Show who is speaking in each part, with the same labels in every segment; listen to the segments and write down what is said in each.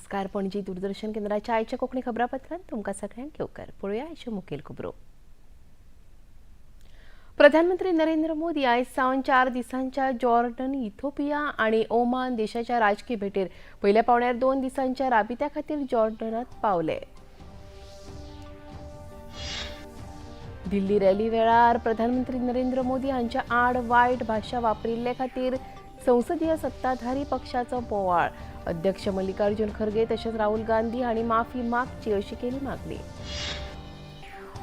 Speaker 1: नमस्कार. पणजी दूरदर्शन केंद्राच्या आयच्या कोंकणी खबरापत्रांत तुमकां सगळ्यांक येवकार. पळोवया आयच्यो मुखेल खबरो. प्रधानमंत्री नरेंद्र मोदी आयज सावन 4 दिसांच्या जॉर्डन, इथोपिया आनी ओमान देशाच्या राजकीय भेटेर पयल्या पावण्यार 2 दिसांच्या राबित्या खातीर जॉर्डनात पावले. दिल्ली रॅली वेळार प्रधानमंत्री नरेंद्र मोदी हांच्या आड वायट भाशा वापरिल्ले खातीर संसदीय सत्ताधारी पक्षाचो बोवाळ. अध्यक्ष मल्लिकार्जुन खरगे तशेंच राहुल गांधी हांणी माफी मागची अशी केली मागणी.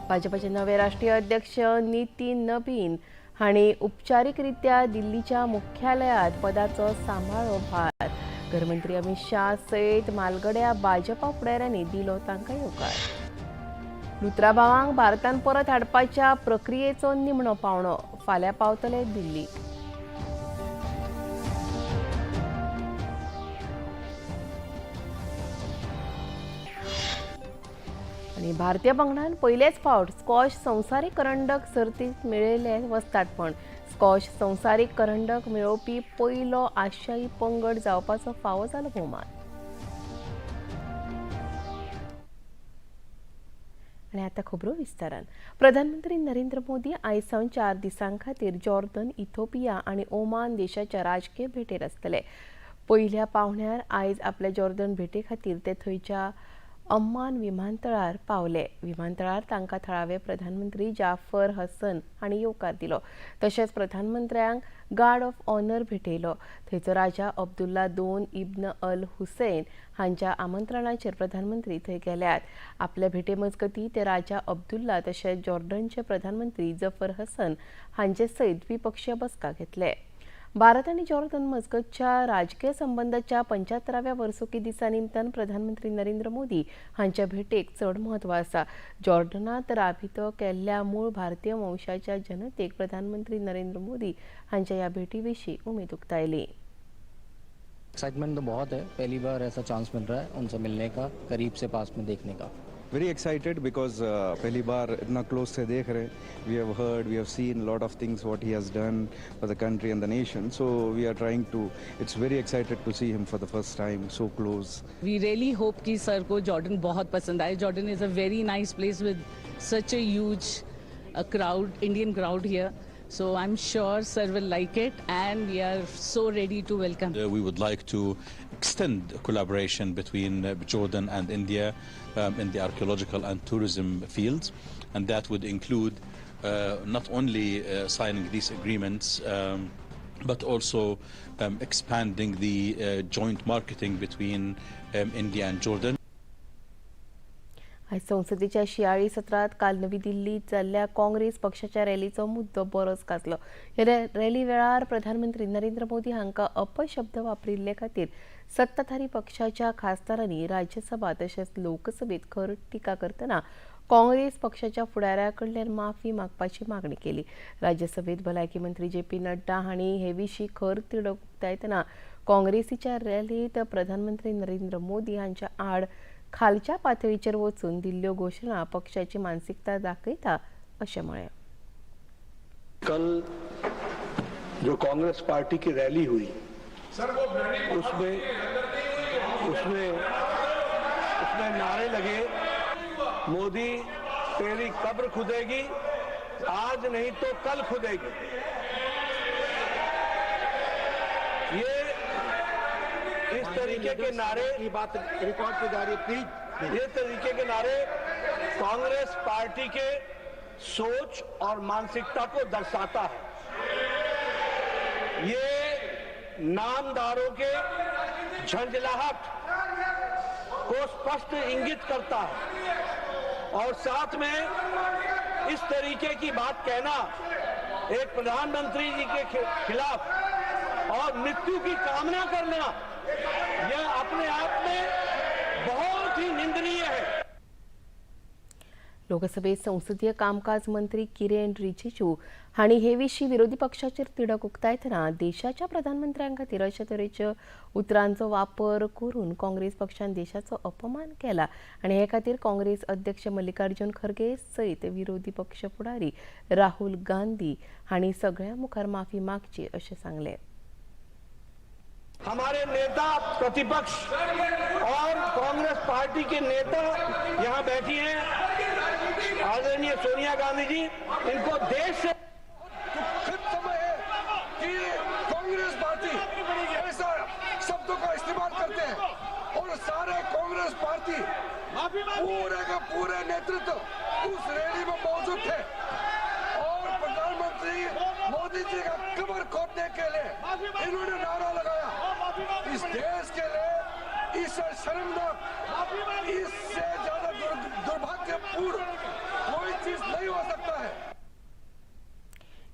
Speaker 1: भाजपाचे नवे राष्ट्रीय अध्यक्ष नितीन नबीन हांणी उपचारीकरित्या दिल्लीच्या मुख्यालयात पदाचो सांबाळो भार. गृहमंत्री अमित शाह सयत मालगड्या भाजपा फुडाऱ्यांनी दिलो तांकां येवकार. लुत्राभावांक भारतान परत हाडपाच्या प्रक्रियेचो निमणो पावणो फाल्यां पावतले दिल्लीक. आनी भारतीय पंगडान पयलेच फावट स्कॉश संवसारीक करंडक सर्तींत मेळयल्लें वस्तादपण. स्कॉश संवसारीक करंडक मेळोवपी पयलो आशियाई पंगड जावपाचो फावो जालो भोवमान. आनी आतां खबरो विस्तारान. प्रधानमंत्री नरेंद्र मोदी आयज सावन 4 दिसां खातीर जॉर्डन, इथोपिया आनी ओमान देशाच्या राजकीय भेटेर आसतले. पयल्या पावण्यार आयज आपल्या जॉर्डन भेटे खातीर ते थंयच्या अम्मान विमानतळार पावले. विमानतळार तांकां थळावे प्रधानमंत्री जाफर हसन हांणी येवकार दिलो. तशेंच प्रधानमंत्र्यांक गार्ड ऑफ ऑनर भेटयलो. थंयचो राजा अब्दुल्ला II इब्न अल हुसैन हांच्या आमंत्रणाचेर प्रधानमंत्री थंय गेल्यात. आपल्या भेटे मजगतीं ते राजा अब्दुल्ला तशेंच जॉर्डनचे प्रधानमंत्री जफर हसन हांचे सयत द्विपक्षीय बसका घेतले. भारत आनी जॉर्डन मजगतच्या राजकीय संबंदाच्या 75व्या वर्सुकी दिसा निमतान प्रधानमंत्री नरेंद्र मोदी हांच्या भेटेक चड म्हत्व आसा. जॉर्डनांत राबितो केल्ल्या मूळ भारतीय वंशाच्या जनतेक प्रधानमंत्री नरेंद्र मोदी हांच्या ह्या भेटी विशीं उमेद उक्तायली.
Speaker 2: एक्साइटमेंट तो बहुत है, पहली बार ऐसा चांस मिल रहा है उनसे मिलने का, करीब से पास में देखने का.
Speaker 3: वेरी एक्साइटेड because पहली बार इतना क्लोज से देख रहे हैं. We have heard, we have seen lot of things what he has done for the country and the nation, so we are trying to, it's very excited to see him for the first time so close.
Speaker 4: We really hope कि sir को Jordan बहुत पसंद आए. Jordan is a very nice place with such a huge crowd, Indian crowd here. So I'm sure sir will like it and we are so ready to welcome.
Speaker 5: We would like to extend collaboration between Jordan and India in the archaeological and tourism fields, and that would include not only signing these agreements but also expanding the joint marketing between India and Jordan.
Speaker 1: आयज संसदेच्या शियाळी सत्रांत काल नवी दिल्लीत जाल्ल्या काँग्रेस पक्षाच्या रॅलीचो मुद्दो बरोच गाजलो. ह्या रॅली वेळार प्रधानमंत्री नरेंद्र मोदी हांकां अपशब्द वापरिल्ले खातीर सत्ताधारी पक्षाच्या खासदारांनी राज्यसभा तशेंच लोकसभेत खर टिका करतना काँग्रेस पक्षाच्या फुडाऱ्या कडल्यान माफी मागपाची मागणी केली. राज्यसभेत भलायकी मंत्री जे पी नड्डा हांणी हे विशीं खर तिडक उक्तायतना काँग्रेसीच्या रॅलीत प्रधानमंत्री नरेंद्र मोदी हांच्या आड खालच्या पातळीचेर वचून दिल्ल्यो घोशणा पक्षाची मानसिकता दाखयता अशें म्हळें.
Speaker 6: कल जो कांग्रेस पार्टी की रैली हुई उसमें उसमें उसमें नारे लगे, मोदी तेरी कब्र खुदेगी, आज नहीं तो कल खुदेगी. ये इस तरीके के नारे
Speaker 7: की बात रिकॉर्ड पे जा रही है, प्लीज.
Speaker 6: ये तरीके के नारे कांग्रेस पार्टी के सोच और मानसिकता को दर्शाता है. ये नामदारों के झंझलाहट को स्पष्ट इंगित करता है और साथ में इस तरीके की बात कहना एक प्रधानमंत्री जी के खिलाफ और मृत्यु की कामना करना, यह अपने आप में बहुत ही निंदनीय है.
Speaker 1: लोकसभेत संसदीय कामकाज मंत्री किरेन रिजिजू हांणी हे विशीं विरोधी पक्षाचेर तिडक उक्तायतना देशाच्या प्रधानमंत्र्यां खातीर अशे तरेच्या उतरांचो वापर करून काँग्रेस पक्षान देशाचो अपमान केला आनी हे खातीर काँग्रेस अध्यक्ष मल्लिकार्जुन खरगे सयत विरोधी पक्ष फुडारी राहुल गांधी हांणी सगळ्यां मुखार माफी मागची अशें सांगलें.
Speaker 6: हमारे नेता प्रतिपक्ष और कांग्रेस पार्टी के नेता यहाँ बैठी हैं, आदरणीय सोनिया गांधी जी, इनको देश से
Speaker 8: दुखद समय है कि कांग्रेस पार्टी ऐसा शब्दों का इस्तेमाल करते हैं और सारे कांग्रेस पार्टी पूरे के पूरे नेतृत्व उस रैली में मौजूद थे और प्रधानमंत्री मोदी जी का कमर खोदने के लिए इन्होंने नारा लगाया। इस देश के लिए इससे शर्मनाक, इससे ज्यादा दुर्भाग्यपूर्ण कोई चीज नहीं हो सकता है।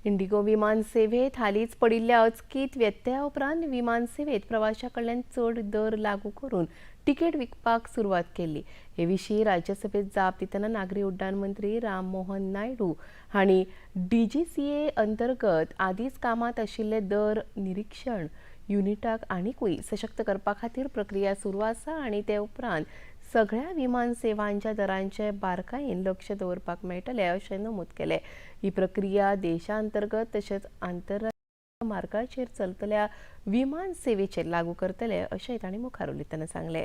Speaker 1: इंडिगो विमान सेवेत हालींच पडिल्ल्या अचकीत व्यत्यया उपरांत विमान सेवेत प्रवाशां कडल्यान चड दर लागू करून तिकेट विकपाक सुरवात केल्ली। हे विशीं राज्यसभेत जाप दितना नागरी उड्डाण मंत्री राम मोहन नायडू हांणी डीजीसीए अंतर्गत आदींच कामांत आशिल्ले दर निरीक्षण युनिटाक आनिकूय सशक्त करपा खातीर प्रक्रिया सुरू आसा आनी ते उपरांत सगळ्या विमान सेवांच्या दरांचे बारकायेन लक्ष दवरपाक मेळटलें अशें नमूद केलें। ही प्रक्रिया देशांतर्गत तशेंच आंतरराष्ट्रीय मार्गाचेर चलतल्या विमान सेवेचेर लागू करतले अशें तांणी मुखार उलयतना सांगलें।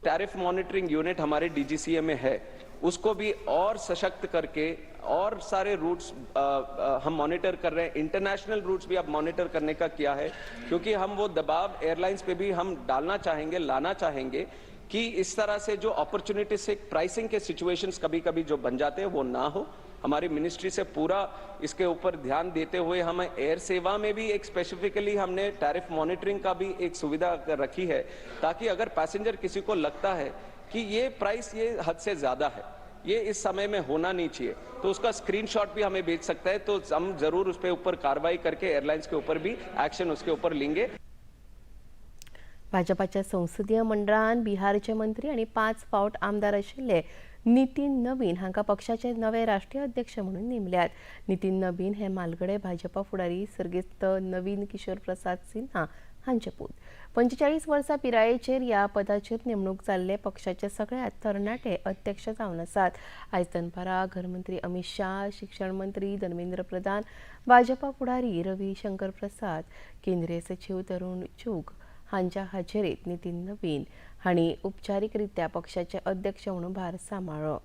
Speaker 9: टैरिफ मॉनिटरिंग यूनिट हमारे डीजीसीए में है, उसको भी और सशक्त करके और सारे रूट्स हम मॉनिटर कर रहे हैं। इंटरनेशनल रूट्स भी अब मॉनिटर करने का किया है, क्योंकि हम वो दबाव एयरलाइंस पे भी हम डालना चाहेंगे, लाना चाहेंगे कि इस तरह से जो अपॉर्चुनिटी से प्राइसिंग के सिचुएशंस कभी कभी जो बन जाते हैं वो ना हो। हमारी मिनिस्ट्री से पूरा इसके ऊपर ध्यान देते हुए हमें एयर सेवा में भी एक स्पेसिफिकली हमने टैरिफ मॉनिटरिंग का भी एक सुविधा रखी है, ताकि अगर पैसेंजर किसी को लगता है कि ये प्राइस ये हद से ज़्यादा है, ये इस समय में होना नहीं चाहिए, तो उसका स्क्रीनशॉट भी हमें भेज सकता है, तो हम जरूर उस पर ऊपर कार्रवाई करके एयरलाइंस के ऊपर भी एक्शन उसके ऊपर लेंगे।
Speaker 1: भाजपाच्या संसदीय मंडळान बिहारचे मंत्री आनी 5 फावट आमदार आशिल्ले नितीन नवीन हांकां पक्षाचे नवे राष्ट्रीय अध्यक्ष म्हणून नेमल्यात। नितीन नवीन हे मालगडे भाजपा फुडारी सर्गेस्त नवीन किशोर प्रसाद सिन्हा हांचे पूत। 45 वर्सां पिरायेचेर ह्या पदाचेर नेमणूक जाल्ले पक्षाचे सगळ्यांत तरणाटे अध्यक्ष जावन आसात। आयज दनपारां घरमंत्री अमित शाह, शिक्षण मंत्री धर्मेंद्र प्रधान, भाजपा फुडारी रवी शंकर प्रसाद, केंद्रीय सचीव तरुण चूग हांच्या हाजेरीत नितीन नवीन हांणी उपचारीकरित्या पक्षाचे अध्यक्ष म्हणून भार सांबाळ्ळो।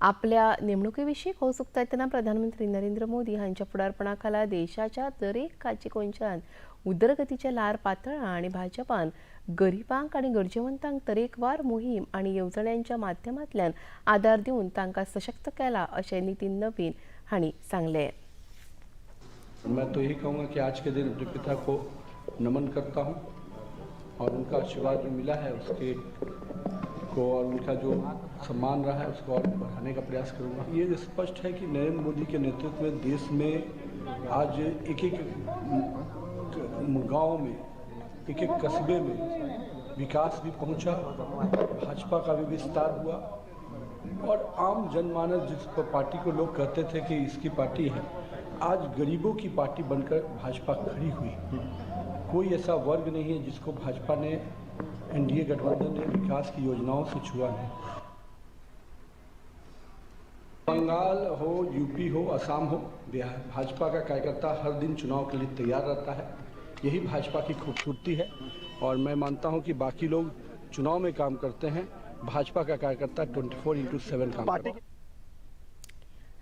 Speaker 1: आपल्या नेमणुके विशीं खोस उक्तायतना प्रधानमंत्री नरेंद्र मोदी हांच्या फुडारपणा खाला देशाच्या दरेक काचीकोनच्यान उदरगतीचें ल्हार पातळ्ळां आनी भाजपान गरिबांक आनी गरजेवंतांक तरेकवार मोहीम आनी येवजण्यांच्या माध्यमांतल्यान आदार दिवन तांकां सशक्त केला अशें नितीन नवीन हांणी सांगलें।
Speaker 10: मैं तो यही कहूँगा कि आज के दिन अपने पिता को नमन करता हूँ और उनका आशीर्वाद जो मिला है उसके को और उनका जो सम्मान रहा है उसको और बढ़ाने का प्रयास करूँगा। ये स्पष्ट है कि नरेंद्र मोदी के नेतृत्व में देश में आज एक एक गांव में, एक एक कस्बे में विकास भी पहुंचा, भाजपा का भी विस्तार हुआ और आम जनमानस जिस पार्टी को लोग कहते थे कि इसकी पार्टी है, आज गरीबों की पार्टी बनकर भाजपा खड़ी हुई। कोई ऐसा वर्ग नहीं है जिसको भाजपा ने, एनडीए गठबंधन ने विकास की योजनाओं से छुआ नहीं। बंगाल हो, यूपी हो, असम हो, बिहार, भाजपा का कार्यकर्ता हर दिन चुनाव के लिए तैयार रहता है। यही भाजपा की खूबसूरती है और मैं मानता हूं कि बाकी लोग चुनाव में काम करते हैं, भाजपा का कार्यकर्ता 24/7 काम करता है।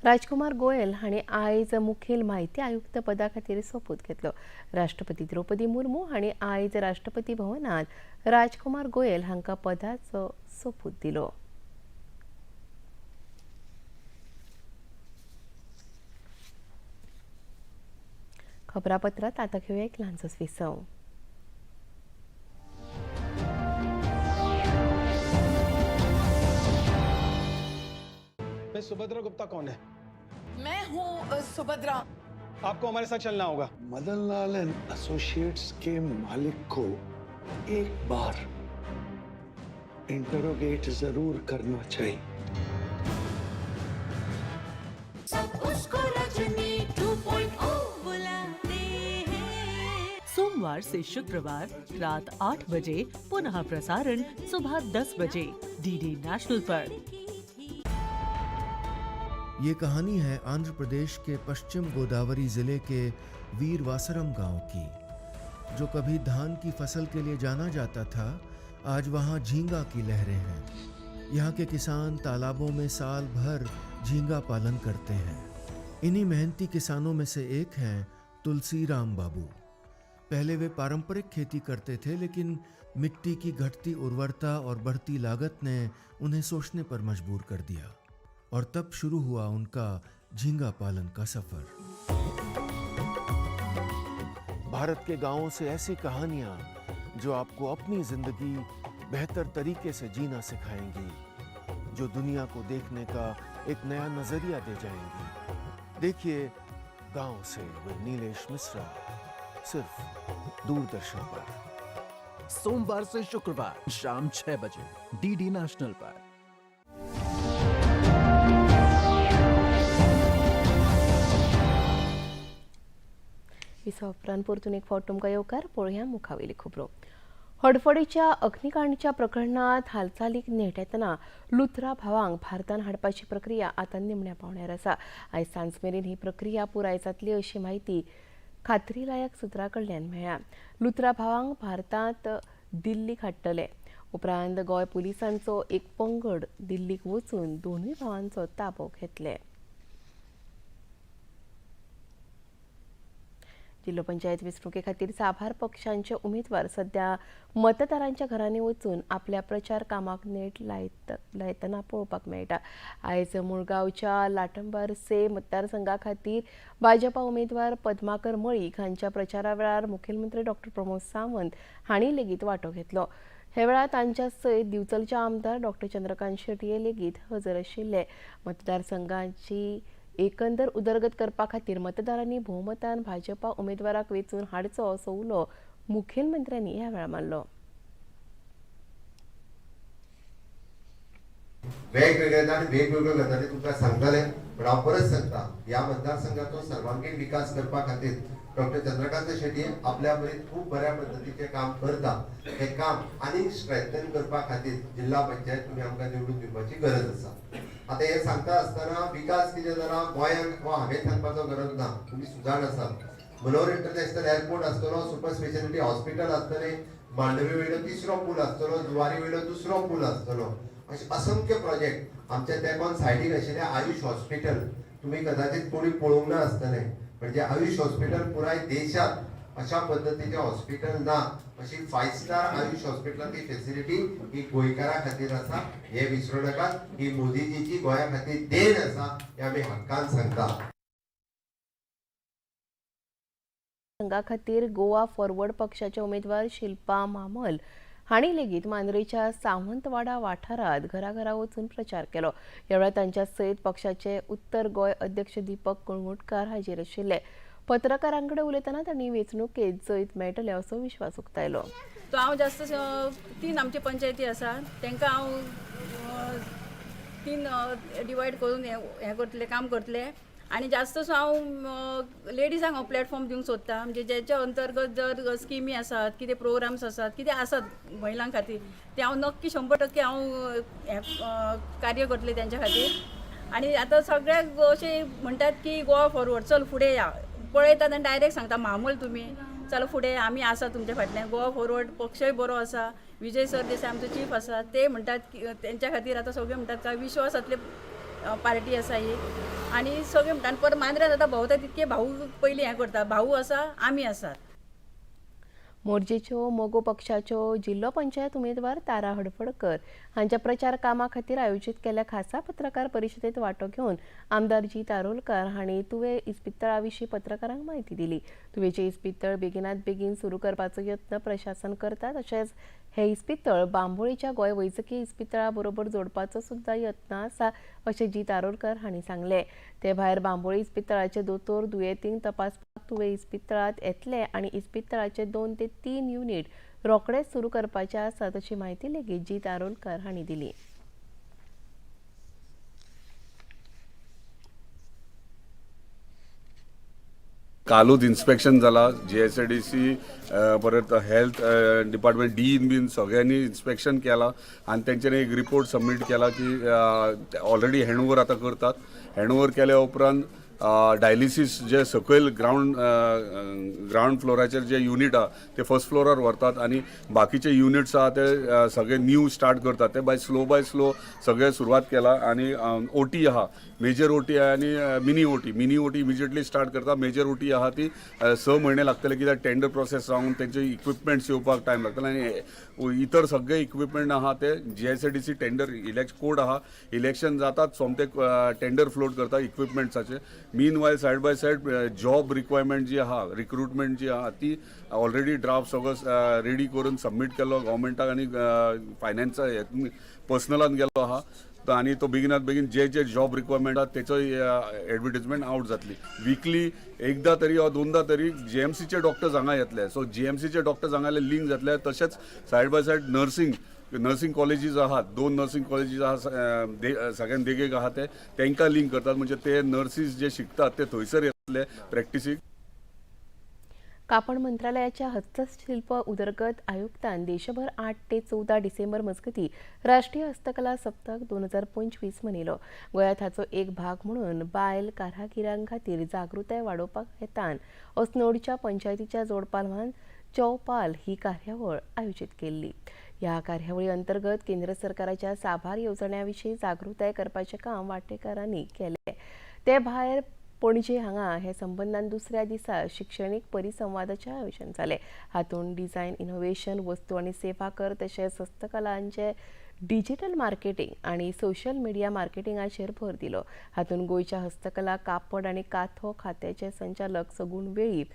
Speaker 1: राजकुमार गोयल हांणी आयज मुखेल म्हायती आयुक्त पदा खातीर सोपूत घेतलो। राष्ट्रपती द्रौपदी मुर्मू हांणी आयज राष्ट्रपती भवनांत राजकुमार गोयल हांकां पदाचो सोपूत दिलो। खबरापत्रांत आतां घेवया एक ल्हानसो विसव।
Speaker 11: सुभद्रा गुप्ता कौन है?
Speaker 12: मैं हूँ सुभद्रा।
Speaker 11: आपको हमारे साथ चलना होगा।
Speaker 13: Madan Lal and associates K मालिक को एक बार इंटरोगेट जरूर करना चाहिए।
Speaker 14: सब उसको रजनी 2.0 बुलाते हैं।
Speaker 15: सोमवार से शुक्रवार रात 8 बजे, पुनः प्रसारण सुबह 10 बजे डीडी नेशनल पर।
Speaker 16: ये कहानी है आंध्र प्रदेश के पश्चिम गोदावरी जिले के वीरवासरम गांव की, जो कभी धान की फसल के लिए जाना जाता था, आज वहां झींगा की लहरें हैं। यहाँ के किसान तालाबों में साल भर झींगा पालन करते हैं। इन्हीं मेहनती किसानों में से एक हैं तुलसी राम बाबू। पहले वे पारंपरिक खेती करते थे, लेकिन मिट्टी की घटती उर्वरता और बढ़ती लागत ने उन्हें सोचने पर मजबूर कर दिया और तब शुरू हुआ उनका झींगा पालन का सफर। भारत के गांवों से ऐसी कहानियां जो आपको अपनी जिंदगी बेहतर तरीके से जीना सिखाएंगी, जो दुनिया को देखने का एक नया नजरिया दे जाएंगी। देखिए गांव से विद नीलेश मिश्रा, सिर्फ दूरदर्शन पर।
Speaker 17: सोमवार से शुक्रवार शाम 6 बजे डीडी नेशनल पर।
Speaker 1: विसवा उपरांत परतून एक फावट तुमकां येवकार. पळोवया मुखावेली खबरो. हडफडीच्या अग्निकांडच्या प्रकरणात हालचालीक नेट येतना लुथरा भावांक भारतान हाडपाची प्रक्रिया आतां निमण्या पावण्यार आसा. आयज सांज मेरेन ही प्रक्रिया पुराय जातली अशी म्हायती खात्रीलायक सुत्रां कडल्यान मेळ्ळ्या. लुथरा भावांक भारतांत दिल्लीक हाडटले. उपरांत गोंय पुलिसांचो एक पंगड दिल्लीक वचून दोनूय भावांचो ताबो घेतले. जिल्हो पंचायत वेंचणुके खातीर साबार पक्षांचे उमेदवार सध्या मतदारांच्या घरांनी वचून आपल्या प्रचार कामाक नेट लायतना पळोवपाक मेळटा. आयज मुळगांवच्या लाटंबारसे मतदारसंघा खातीर भाजपा उमेदवार पद्माकर मळीक हांच्या प्रचारा वेळार मुखेलमंत्री डॉक्टर प्रमोद सावंत हांणी लेगीत वांटो घेतलो. हे वेळार तांच्या सयत दिवचलचे आमदार डॉक्टर चंद्रकांत शेटये लेगीत हजर आशिल्ले. मतदारसंघाची एकंदर उदरगत करपा खातीर मतदारांनी भोवमतान भाजपा उमेदवाराक वेंचून हाडचो असो उलो मुखेलमंत्र्यांनी ह्या वेळार मारलो.
Speaker 18: वेगवेगळे जाण वेगवेगळ्यो गजाली तुमकां सांगतले, पण हांव परत सांगता, ह्या मतदारसंघाचो सर्वांगीण विकास करपा खातीर डॉक्टर चंद्रकांत शेट्ये आपल्या परीन खूब बऱ्या पद्दतीचें काम करता. हें काम आनीक स्ट्रेंथन करपा खातीर जिल्हा पंचायत तुमी आमकां निवडून दिवपाची गरज आसा. आतां हें सांगता आसतना विकास कितें जाला गोंयांत हो हांवें सांगपाचो गरज ना, तुमी सुजाण आसात. मनोहर इंटरनॅशनल एअरपोर्ट आसतलो, सुपर स्पेशालिटी हॉस्पिटल आसतलें, मांडवी वयलो तिसरो पूल आसतलो, जुवारी वयलो दुसरो पूल आसतलो, अशे असंख्य प्रोजेक्ट. आमच्या तेंकोन सायडीक आशिल्लें आयुष हॉस्पिटल तुमी कदाचित कोणी पळोवंक ना आसतलें, म्हणजे आयुष हॉस्पिटल पुराय देशात अशा पद्दतीचें हॉस्पिटल ना, अशी 5 स्टार आयुष हॉस्पिटलाची फेसिलिटी ही गोंयकारां खातीर आसा, हें विसरूं नाकात. ही मोदीजीची गोंया खातीर देण आसा हें आमी हक्कान सांगता.
Speaker 1: संघा खातीर गोवा फॉरवर्ड पक्षाचे उमेदवार शिल्पा मामल हांणी लेगीत मांद्रेच्या सावंतवाडा वाठारांत घराघरा वचून प्रचार केलो. ह्या वेळार तांच्या सयत पक्षाचे उत्तर गोंय अध्यक्ष दीपक कळंगूटकार हाजीर आशिल्ले. पत्रकारां कडेन उलयतना तांणी वेंचणुकेत जैत मेळटलें असो विश्वास उक्तायलो.
Speaker 19: तो हांव जास्त 3 आमचे पंचायती आसा तांकां हांव 3 डिवायड करून हें करतलें, काम करतलें. आनी जास्तसो हांव लेडिजांक हांव प्लॅटफॉर्म दिवंक सोदता, म्हणजे जेच्या अंतर्गत जर स्किमी आसात, कितें प्रोग्राम्स आसात, कितें आसात महिलां खातीर, ते हांव नक्की 100% हांव हें कार्य करतलें तेंच्या खातीर. आनी आतां सगळ्याक अशें म्हणटात की गोवा फॉरवर्ड चल फुडें या, पळयतात आनी डायरेक्ट सांगता मामल तुमी चल फुडें, आमी आसा तुमच्या फाटल्यान. गोवा फॉरवर्ड पक्षय बरो आसा, विजय सरदेसाय आमचो चीफ आसा, ते म्हणटात की तेंच्या खातीर आतां सगळे म्हणटात काय विश्वासांतले पार्टी आसा ही. आनी सगळे म्हणटा परत मांद्र्यांत आतां भोंवता तितके भाऊ पयलीं हें करता, भाऊ आसा आमी आसात.
Speaker 1: मोरजेच्यो मगो पक्षाच्यो जिल्हो पंचायत उमेदवार तारा हडफडकर हांच्या प्रचार कामा खातीर आयोजीत केल्ल्या खासा पत्रकार परिशदेत वांटो घेवन आमदार जीत आरोलकर हांणी तुवे इस्पितळा विशीं पत्रकारांक म्हायती दिली. तुवेचें इस्पितळ बेगिनात बेगीन सुरू करपाचो यत्न प्रशासन करता, तशेंच हे इस्पितळ बांबोळीच्या गोंय वैजकी इस्पितळा बरोबर जोडपाचो सुद्दां यत्न आसा अशें जीत आरोलकर हांणी सांगलें. ते भायर बांबोळी इस्पितळाचे दोतोर दुयेंतींक तपासपाक तुवे इस्पितळांत येतले आनी इस्पितळाचे 2 ते 3 युनिट रोखडेच सुरू करपाचे आसात अशी म्हायती लेगीत जीत आरोलकर हांणी दिली.
Speaker 20: कालूच इन्स्पेक्शन जाला, GSADC परत हेल्थ डिपार्टमेंट डीन बीन सगळ्यांनी इन्स्पेक्शन केला आनी तेंच्यांनी एक रिपोर्ट सबमीट केला की ऑलरेडी हँडओवर आतां करतात. हँडओवर केल्या उपरांत डायलिसीस जे सकयल ग्रावंड ग्रावंड फ्लोराचेर जे युनीट आहा ते फर्स्ट फ्लोरार व्हरतात आनी बाकीचे युनिट्स आहा ते सगळे न्यू स्टार्ट करतात. ते बाय स्लो सगळे सुरवात केला आनी ओटी आहा, मेजर ओटी आहा आनी mini OT. Mini OT immediately start करता. मेजर ओटी आहा ती 6 म्हयने लागतले, कित्याक टेंडर प्रोसेस जावन तेंचे इक्विपमेंट्स येवपाक टायम लागतले आनी इतर सगळे इक्विपमेंट आहा ते जीएसआयडीसी टेंडर इलेक्ट कोड आहा, इलेक्शन जातात सोमते टेंडर फ्लोट करता इक्विपमेंट्साचे. Meanwhile, side by side job requirement जी आहा, रिक्रुटमेंट जी आहा, ती ऑलरेडी ड्राफ्ट सगळो रेडी करून सबमीट केलो गव्हर्मेंटाक आनी फायनान्सा पर्सनलान गेल्लो आहा. तो आनी तो बेगिनात बेगीन जे जे जॉब रिक्वायरमेंट आहा तेचो एडवर्टीजमेंट आउट जातली. विकली एकदां तरी वा दोनदां तरी जीएमसीचे डॉक्टर्स हांगा येतले. सो जीएमसीचे डॉक्टर्स हांगा लिंक जातले. तशेंच side by side nursing colleges आहात, दोन नर्सिंग कॉलेजीस आहा सगळ्यान देगेक आहा, ते तांकां लिंक करतात, म्हणजे ते नर्सीस जे शिकतात ते थंयसर येतले प्रॅक्टिसीक.
Speaker 1: कापड मंत्रालयाच्या हस्तशिल्प उदरगत आयुक्तान देशभर 8 ते 14 डिसेंबर मजगती राष्ट्रीय हस्तकला सप्तक 2025 मनयलो. गोंयांत हाचो एक भाग म्हणून बायल कारागिरां खातीर जागृताय वाडोवपाक हेतान अस्नोडच्या पंचायतीच्या जोडपालवान चौपाल ही कार्यावळ आयोजीत केल्ली. ह्या कार्यावळी अंतर्गत केंद्र सरकाराच्या साबार येवजण्यां विशीं जागृताय करपाचें काम वांटेकारांनी केलें. ते भायर पणजे हांगा हे संबंदान दुसऱ्या दिसा शिक्षणीक परिसंवादाचें आयोजन जालें. हातूंत डिझायन इनोव्हेशन, वस्तू आनी सेवा कर तशेंच हस्तकलांचे डिजिटल मार्केटिंग आनी सोशल मिडिया मार्केटिंगाचेर भर दिलो. हातूंत गोंयच्या हस्तकला, कापड आनी काथो खात्याचे संचालक सगुण वेळीप,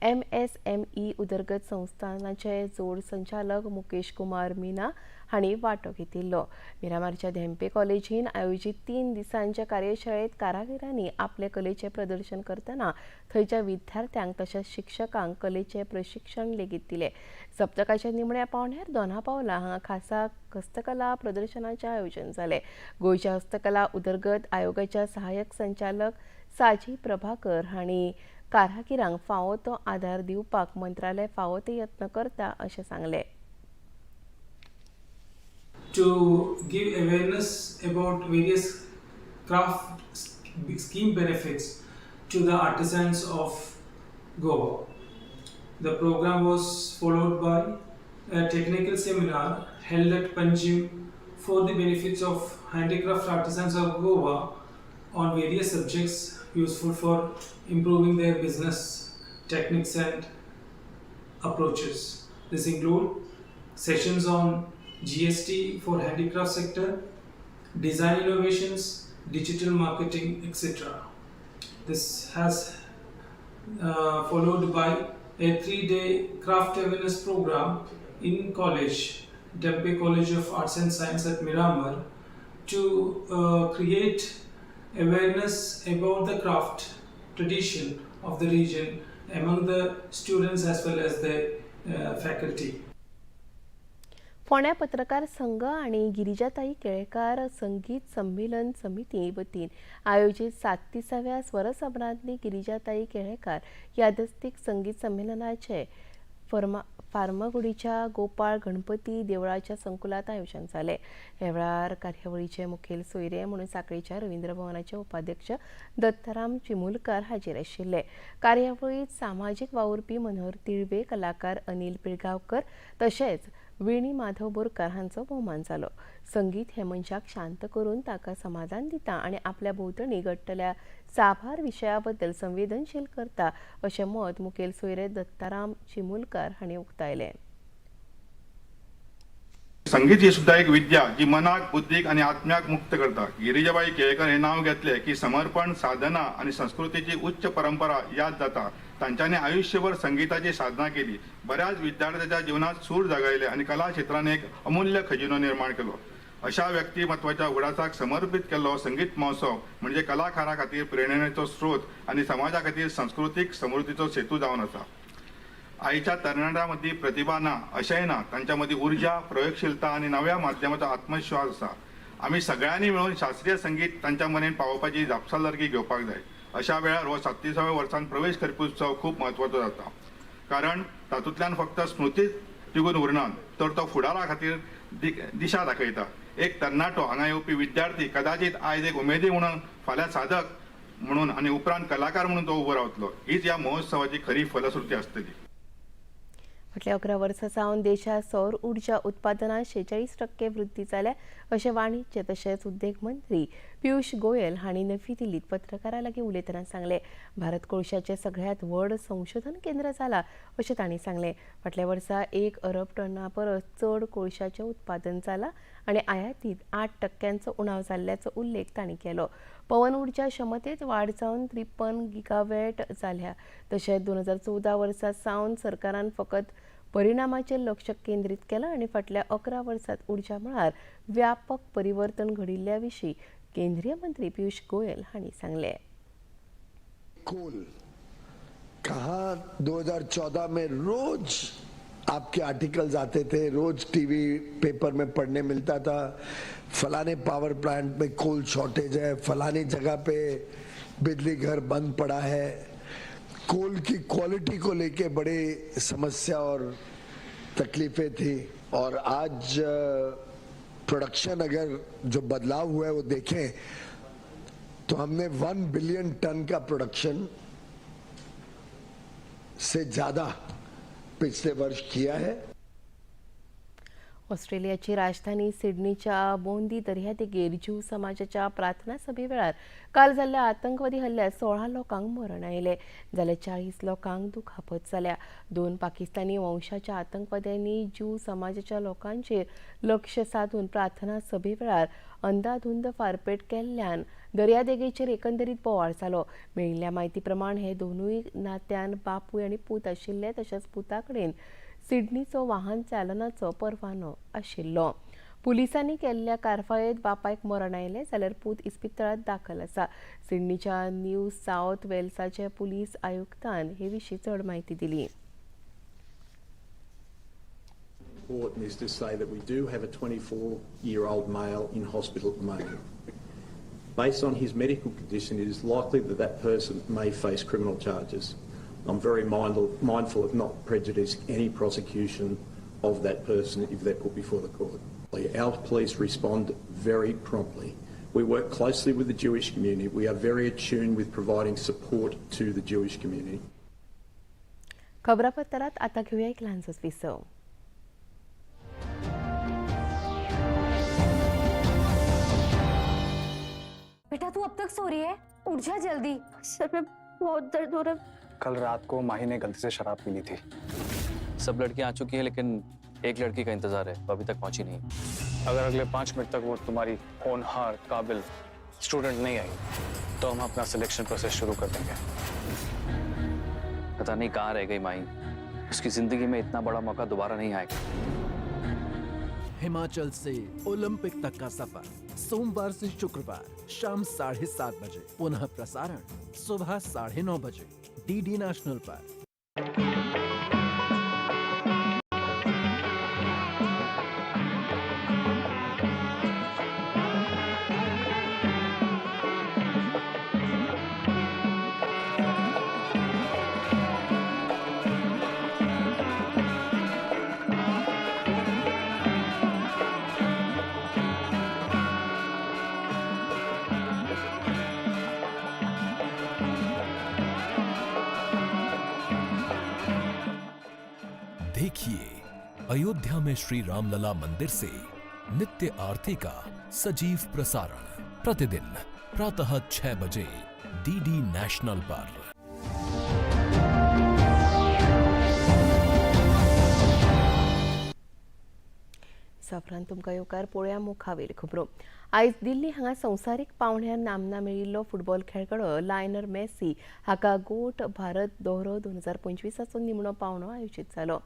Speaker 1: एमएसएमई उदरगत संस्थानाचे जोड संचालक मुकेश कुमार मीना हांणी वांटो घेतिल्लो. मिरामारच्या धेंपे कॉलेजीन आयोजीत 3 दिसांच्या कार्यशाळेत कारागिरांनी आपले कलेचें प्रदर्शन करतना थंयच्या विद्यार्थ्यांक तशेंच शिक्षकांक कलेचें प्रशिक्षण लेगीत दिलें. सप्तकाच्या निमण्या पावंड्यार दोना पावला हांगा खासा हस्तकला प्रदर्शनाचें आयोजन जालें. गोंयच्या हस्तकला उदरगत आयोगाच्या सहाय्यक संचालक साजी प्रभाकर हांणी कारागिरांक फावो तो आदार दिवपाक मंत्रालय फावो ते यत्न करता अशें सांगलें.
Speaker 21: To give awareness about various craft scheme benefits to the artisans of Goa. The program was followed by a technical seminar held at Panjim for the benefits of handicraft artisans of Goa on various subjects useful for improving their business techniques and approaches. This include sessions on GST for handicraft sector, design innovations, digital marketing, etc. This has followed by a 3-day craft awareness program in college, Dhempe College of Arts and Science at Miramar, to create awareness about the craft tradition of the region among the students as well as the faculty.
Speaker 1: फोंड्या पत्रकार संघ आनी गिरिजाताई केळेकार संगीत संमेलन समिती वतीन आयोजीत 37व्या स्वरसम्राज्ञी गिरिजाताई केळेकार यादस्तीक संगीत संमेलनाचे फार्मागुडीच्या गोपाळ गणपती देवळाच्या संकुलात आयोजन जालें. ह्या वेळार कार्यावळीचे मुखेल सोयरे म्हणून सांखळेच्या रवींद्र भवनाचे उपाध्यक्ष दत्ताराम चिमुलकार हाजीर आशिल्ले. कार्यावळीत सामाजीक वावुरपी मनोहर तिळवे, कलाकार अनिल पिळगांवकर तशेंच वेणी माधव बोरकार हांचो भोवमान जालो. संगीत हें मनशाक शांत करून ताका समाधान दिता आनी आपल्या भोंवतणी घडटल्या साबार विशया बद्दल संवेदनशील करता अशें मत मुखेल सोयरे दत्ताराम चिमुलकार हांणी उक्तायलें.
Speaker 22: संगीत ही सुद्धा एक विद्या जी मनाक, बुद्धीक आणि आत्म्याक मुक्त करता. गिरिजाबाई केळेकर हे नाव घेतले की समर्पण, साधना आणि संस्कृतीची उच्च परंपरा याद जाता. तांच्यांनी आयुष्यभर संगीताची साधना केली, बऱ्याच विद्यार्थ्याच्या जीवनात सूर जागयले आणि कला क्षेत्राने एक अमूल्य खजिनो निर्माण केलो. अशा व्यक्तिमत्वाच्या उगडासाक समर्पित केल्लो संगीत महोत्सव म्हणजे कलाकारा खातीर प्रेरणेचो स्रोत आणि समाजा खातीर संस्कृतीक समृद्धीचो सेतू जावन आसा. आयच्या तरणाट्यां मदीं प्रतिभा ना अशेंय ना. तांच्या मदीं उर्जा, प्रयोगशीलता आनी नव्या माध्यमाचो आत्मविश्वास आसा. आमी सगळ्यांनी मेळून शास्त्रीय संगीत तांच्या मेरेन पावोवपाची जापसालदारकी घेवपाक जाय. अशा वेळार हो 37व्या वर्सान प्रवेश करपी उत्सव खूब म्हत्वाचो जाता, कारण तातूंतल्यान फक्त स्मृतीच तिगून उरना, तर तो फुडारा खातीर दिशा दाखयता. एक तरणाटो, हांगा येवपी विद्यार्थी कदाचित आयज एक उमेदी म्हणून फाल्यां साधक म्हणून आनी उपरांत कलाकार म्हणून तो उबो रावतलो. हीच ह्या महोत्सवाची खरी फलश्रुती आसतली.
Speaker 1: फाटल्या 11 वर्सां सावन देशांत सौर उर्जा उत्पादनात 46% वृद्धी जाल्या अशें वाणिज्य तशेंच उद्देग मंत्री पियुष गोयल हांणी नवी दिल्लीत पत्रकारां लागीं उलयतना सांगलें. भारत कोळशाचें सगळ्यांत व्हड संशोधन केंद्र जाला अशें तांणी सांगलें. फाटल्या वर्सा 1 अरब टना परस चड कोळशाचें उत्पादन जालां आनी आयातींत 8% उणाव जाल्ल्याचो उल्लेख तांणी केलो. पवन उर्जा क्षमतेत वाड जावन 53 गिगावॅट जाल्या. तशेंच 2014 वर्सा सावन सरकारान फकत परिणामाचेर लक्ष केंद्रीत केलां आनी फाटल्या 11 वर्सांत उर्जा मळार व्यापक परिवर्तन घडिल्ल्या विशीं केंद्रीय मंत्री पियुष गोयल हांणी सांगलें.
Speaker 13: कोल कहाँ 2014 में रोज आपके आर्टिकल्स आते थे, रोज टीवी पेपर में पढ़ने मिलता था फलाने पावर प्लांट में कोल शॉर्टेज है, फलानी जगह पे बिजली घर बंद पड़ा है. कोल की क्वालिटी को लेके बड़ी समस्या और तकलीफें थी. और आज प्रोडक्शन अगर जो बदलाव हुआ है वो देखें तो हमने 1 बिलियन टन का प्रोडक्शन से ज़्यादा पिछले वर्ष किया है.
Speaker 1: ऑस्ट्रेलियाची राजधानी सिडनीच्या बोंदी दर्यादेगेर ज्यू समाजाच्या प्रार्थना सभे वेळार काल जाल्ल्या आतंकवादी हल्ल्यात 16 लोकांक मरण आयलें जाल्यार 40 लोकांक दुखापत जाल्या. 2 पाकिस्तानी वंशाच्या आतंकवाद्यांनी ज्यू समाजाच्या लोकांचेर लक्ष साधून प्रार्थना सभे वेळार अंदाधुंद फारपेट केल्ल्यान दर्यादेगेचेर एकंदरीत बोवाळ जालो. मेळिल्ल्या म्हायती प्रमाण हे दोनूय नात्यान बापूय आनी पूत आशिल्ले. तशेंच पुता कडेन सिडनीचो वाहन चालनाचो परवानो आशिल्लो. पुलिसांनी केल्ल्या कारवायेंत बापायक मरण आयलें जाल्यार पूत इस्पितळांत दाखल आसा. सिडनीच्या न्यू सावथ वेल्साचे पुलीस आयुक्तान हे विशीं चड म्हायती दिली.
Speaker 2: Important is to say that we do have a 24-year-old male in hospital at the moment. Based on his medical condition, it is likely that that person may face criminal charges. I'm very mindful of not prejudicing any prosecution of that person if they're put before the court. Our police respond very promptly. We work closely with the Jewish community. We are very attuned with providing support to the Jewish community.
Speaker 1: खबरापत्रात आता घेऊया एक लहानसंच विसव.
Speaker 3: बेटा तू अब तक so रही है, उठ जा जल्दी.
Speaker 23: सर में बहुत दर्द हो रहा है.
Speaker 24: कल रात को माही ने गलती से शराब पी ली थी.
Speaker 25: सब लड़कियां आ चुकी हैं लेकिन एक लड़की का इंतजार है, वो अभी तक पहुंची नहीं.
Speaker 24: अगर अगले 5 मिनट तक वो तुम्हारी होनहार काबिल स्टूडेंट नहीं आई तो हम अपना सिलेक्शन प्रोसेस शुरू कर देंगे.
Speaker 25: पता नहीं कहाँ रह गई माही, उसकी जिंदगी में इतना बड़ा मौका दोबारा नहीं आएगा.
Speaker 17: हिमाचल से ओलंपिक तक का सफर सोमवार से शुक्रवार शाम 7:30 बजे, पुनः प्रसारण सुबह 9:30 बजे डीडी नेशनल पर.
Speaker 26: देखिए अयोध्या में श्री रामलला मंदिर से नित्य आरती का सजीव प्रसारण प्रतिदिन प्रातः 6 बजे डीडी नेशनल पर.
Speaker 1: साफरान तुमकां येवकार पळोवया मुखावेल खबरो. आयज दिल्ली हांगा संवसारीक पावंड्यार नामना मेळिल्लो फुटबॉल खेळगडो लायनल मेसी हाका गोट भारत दौरो 2025 निमणो पावंडो आयोजीत जालो.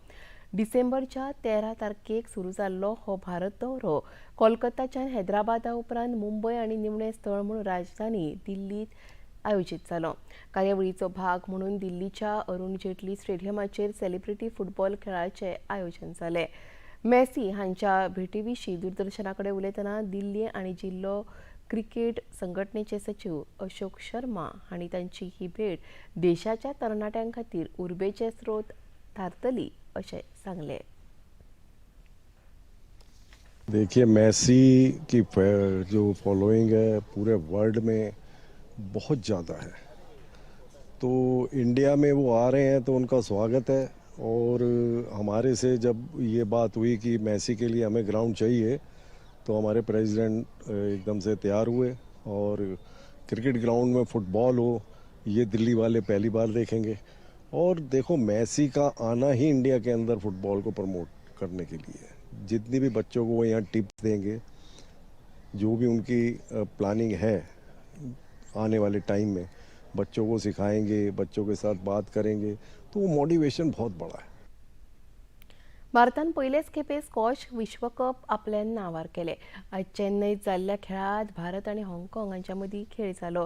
Speaker 1: डिसेंबरच्या 13 तारखेक सुरू जाल्लो हो भारत दौरो कोलकाताच्यान हैदराबादा उपरांत मुंबय आनी निमणें स्थळ म्हूण राजधानी दिल्लीत आयोजीत जालो. कार्यावळीचो भाग म्हणून दिल्लीच्या अरुण जेटली स्टेडियमाचेर सेलिब्रिटी फुटबॉल खेळाचें आयोजन जालें. मेसी हांच्या भेटीविशीं दूरदर्शना कडेन उलयतना दिल्ली आनी जिल्लो क्रिकेट संघटनेचे सचिव अशोक शर्मा हांणी तांची ही भेट देशाच्या तरणाट्यां खातीर उर्बेचे स्रोत थारतली अशें सांगलें.
Speaker 27: देखिए, मेसी की जो फॉलोइंग है पूरे वर्ल्ड में
Speaker 4: बहुत ज़्यादा है। तो इंडिया में वो आ रहे हैं तो उनका स्वागत है। और हमारे से जब ये बात हुई कि मेसी के लिए हमें ग्राउंड चाहिए तो हमारे प्रेसिडेंट एकदम से तैयार हुए। और क्रिकेट ग्राउंड में फुटबॉल हो, ये दिल्ली वाले पहली बार देखेंगे। और देखो, मेसी का आना ही इंडिया के अंदर फुटबॉल को प्रमोट करने के लिए है। जितनी भी बच्चों को वो यहाँ टिप्स देंगे, जो भी उनकी प्लानिंग है आने वाले टाइम में, बच्चों को सिखाएंगे, बच्चों के साथ बात करेंगे, तो वो मोटिवेशन बहुत बड़ा है।
Speaker 1: भारतान पयलेच खेपे स्कॉश विश्वकप आपल्या नांवार केले। आज चेन्नईत जाल्ल्या खेळांत भारत आनी हाँगकाँग हांच्या मदीं खेळ जालो।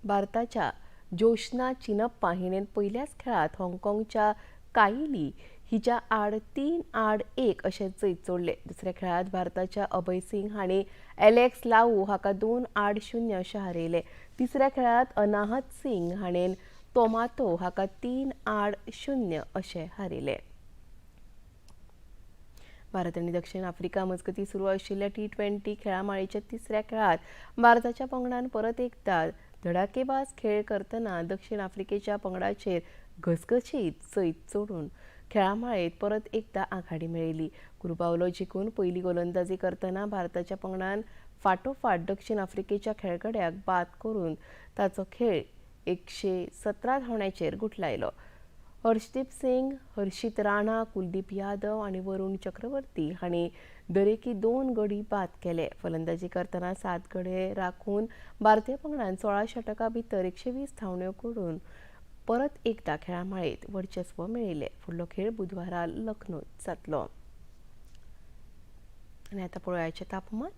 Speaker 1: भारताच्या जोशना चिनप्पा हिणें पयल्याच खेळांत हाँगकाँगच्या काईली हिच्या आड 3-1 अशें जैत जोडलें। दुसऱ्या खेळांत भारताच्या अभय सिंग हांणी एलेक्स लाऊ हाका 2-0 अशें हारयलें। तिसऱ्या खेळांत अनाहत सिंग हाणें तोमातो हाका 3-0 अशें हारयलें। भारत आनी दक्षिण आफ्रिका मजगतीं सुरू आशिल्ल्या T20 खेळां माळेच्या तिसऱ्या खेळांत भारताच्या पंगडान परत एकदा धडाकेबाज खेळ करतना दक्षिण आफ्रिकेच्या पंगडाचेर घसघशीत जैत जोडून खेळां माळेंत परत एकदा आघाडी मेळयली। कुरुबावलो जिखून पयली गोलंदाजी करतना भारताच्या पंगडान फाटोफाट दक्षिण आफ्रिकेच्या खेळगड्याक बाद करून ताचो खेळ 117 धांवड्यांचेर गुठलायलो। हर्षदीप सिंग, हर्षित राणा, कुलदीप यादव आनी वरुण चक्रवर्ती हांणी दरेकी 2 गडी बाद केले। फलंदाजी करतना 7 गडे राखून भारतीय पंगडान 16 षटकां भितर 120 धांवड्यो करून परत एकदा खेळां माळेंत वर्चस्व मेळयलें। फुडलो खेळ बुधवारा लखनौत जातलो। आनी आतां पळोवयाचें तापमान।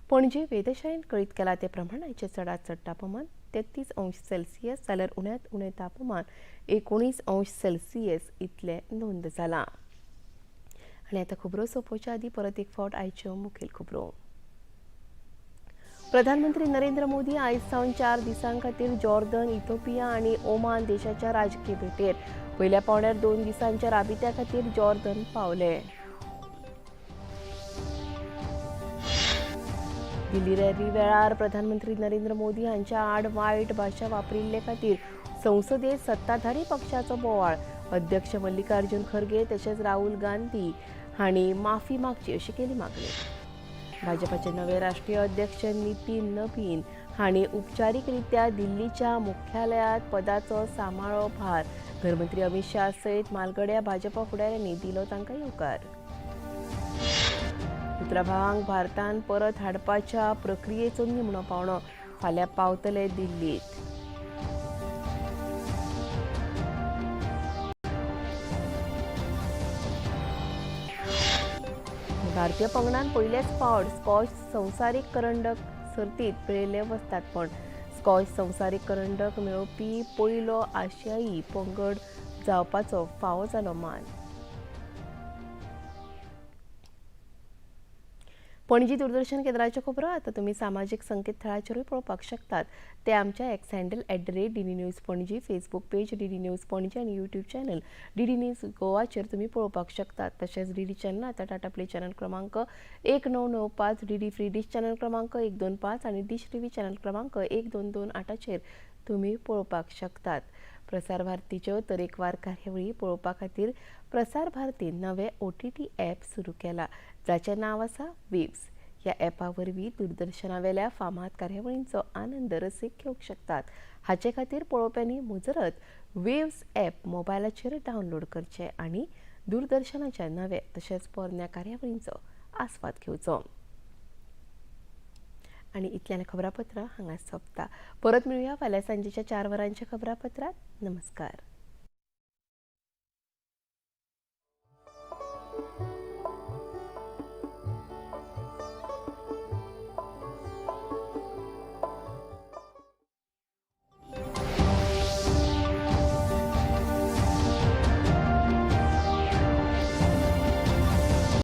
Speaker 1: पणजे वेधशाळेन कळीत केला ते प्रमाण आयचें चडांत चड तापमान 33 अंश सेल्सियस जाल्यार उण्यांत उणें तापमान 19 अंश सेल्सियस इतलें नोंद जालां। आनी आतां खबरो सोंपोवच्या आदीं परत एक फावट आयच्यो मुखेल खबरो। प्रधानमंत्री नरेंद्र मोदी आयज सावन 4 दिसां खातीर जॉर्डन, इथोपिया आनी ओमान देशाच्या राजकीय भेटेर। पयल्या पावंड्यार 2 दिसांच्या राबित्या खातीर जॉर्डन पावले। दिल्ली रॅली वेळार प्रधानमंत्री नरेंद्र मोदी हांच्या आड वायट भाशा वापरिल्ले खातीर संसदेत सत्ताधारी पक्षाचो बोवाळ। अध्यक्ष मल्लिकार्जुन खरगे तशेंच राहुल गांधी हांणी माफी मागची अशी केली मागणी। भाजपाचे नवे राष्ट्रीय अध्यक्ष नितीन नबीन हांणी उपचारीकरित्या दिल्लीच्या मुख्यालयांत पदाचो सांबाळो भार। घरमंत्री अमित शाह सयत मालगड्या भाजपा फुडाऱ्यांनी दिलो तांकां येवकार। पुत्राभावांक भारतान परत हाडपाच्या प्रक्रियेचो निमणो पावणो फाल्यां पावतले दिल्लीत। भारतीय पंगडान पयलेच फावट स्कॉश संवसारीक करंडक सर्तींत मेळयल्लें वस्तादपण। स्कॉश संवसारीक करंडक मेळोवपी पयलो आशियाई पंगड जावपाचो फावो जालो मान। पणजी दूरदर्शन केंद्राच्यो खबरो आतां तुमी सामाजीक संकेतथळाचेरूय पळोवपाक शकतात। ते आमच्या X handle @DD News Panaji, Facebook page DD News Panaji आनी यूट्यूब चॅनल DD news गोवाचेर तुमी पळोवपाक शकतात। तशेंच DD channel आतां टाटा प्ले चॅनल क्रमांक 1995, DD free dish channel क्रमांक 125 आनी डिश टीव्ही चॅनल क्रमांक 1228चेर तुमी पळोवपाक शकतात। प्रसार भारतीच्यो तरेकवार कार्यावळी पळोवपा खातीर प्रसार भारतीन नवे OTT app सुरू केला, जाचें नांव आसा वेव्स। ह्या ॲपा वरवीं दूरदर्शनावेल्या फामाद कार्यावळींचो आनंद रसीक घेवंक शकतात। हाचे खातीर पळोवप्यांनी मुजरत वेव्स ॲप मोबायलाचेर डावनलोड करचें आनी दूरदर्शनाच्या नवे तशेंच पोरण्या कार्यावळींचो आस्वाद घेवचो। आनी इतल्यान खबरापत्र हांगा सोंपता। परत मेळुया फाल्यां सांजेच्या 4 वरांच्या खबरापत्रांत। नमस्कार।